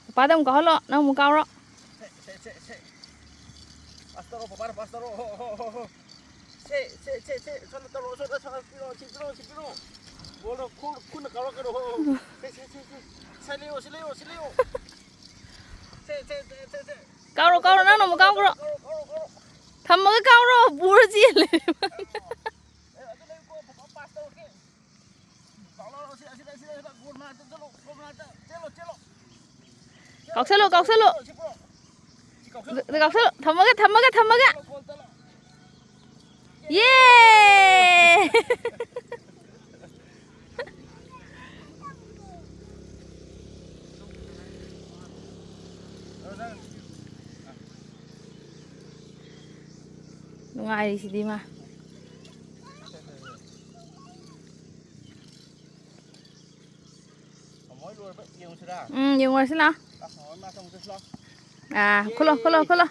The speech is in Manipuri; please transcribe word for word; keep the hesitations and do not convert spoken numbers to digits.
ꯄꯄꯥꯗ ꯑꯃꯨꯛ ꯀꯥꯎꯍꯜꯂꯣ, ꯅꯪ ꯑꯃꯨꯛ ꯀꯥꯎꯔꯣ꯫ ꯁꯦ, ꯁꯦ, ꯁꯦ, ꯁꯦ꯫ ꯄꯥꯁ ꯇꯧꯔꯣ, ꯄꯄꯥꯗ ꯄꯥꯁ ꯇꯧꯔꯣ꯫ ꯍꯣ, ꯍꯣ, ꯍꯣ, ꯍꯣ꯫ ꯁꯦ, ꯁꯦ, ꯁꯦ, ꯁꯦ꯫ ꯁꯣꯝꯗ ꯇꯧꯔꯣ, ꯁꯣꯝꯗ, ꯁꯣꯝꯗ ꯄꯤꯔꯣ, ꯁꯤ ꯄꯤꯔꯣ, ꯁꯤ ꯄꯤꯔꯣ꯫ ꯕꯣꯜꯗꯣ ꯈꯨ-, ꯈꯨꯠꯅ ꯀꯥꯎꯔꯛꯀꯅꯣ꯫ ꯍꯣ, ꯍꯣ, ꯍꯣ꯫ ꯁꯦ, ꯁꯦ, ꯁꯦ, ꯁꯦ꯫ ꯁꯤ ꯂꯩꯌꯣ, ꯁꯤ ꯂꯩꯌꯣ, ꯁꯤ ꯂꯩꯌꯣ꯫ ꯁꯦ, ꯁꯦ, ꯁꯦ, ꯁꯦ, ꯁꯦ꯫ ꯀꯥꯎꯔꯣ, ꯀꯥꯎꯔꯣ, ꯅꯪꯅ ꯑꯃꯨꯛ ꯀꯥꯎꯈ꯭ꯔꯣ꯫ ꯀꯥꯎꯔꯣ, ꯀꯥꯎꯔꯣ, ꯀꯥꯎꯔꯣ꯫ ꯊꯝꯃꯒ ꯀꯥꯎꯔꯣ, ꯄꯨꯔ ꯆꯦꯜꯂꯦ꯫ ꯑꯦ, ꯑꯗꯨ ꯂꯩꯌꯨꯀꯣ, ꯄꯥꯁ ꯇꯧꯔꯛꯀꯦ꯫ ꯀꯥꯎꯁꯜꯂꯣ, ꯀꯥꯎꯁꯜꯂꯣ꯫ ꯊꯝꯃꯒꯦ, ꯊꯝꯃꯒꯦ, ꯊꯝꯃꯒꯦ꯫ ꯌꯦ! ꯅꯨꯡꯉꯥꯏꯔꯤꯁꯤꯗꯤ ꯃꯥ꯫ ꯎꯝ, ꯌꯦꯡꯉꯨꯔꯁꯤ ꯂꯥꯛꯑꯣ꯫ ꯑꯥ, ꯈꯨꯠꯂꯣ, ꯈꯨꯠꯂꯣ, ꯈꯨꯠꯂꯣ꯫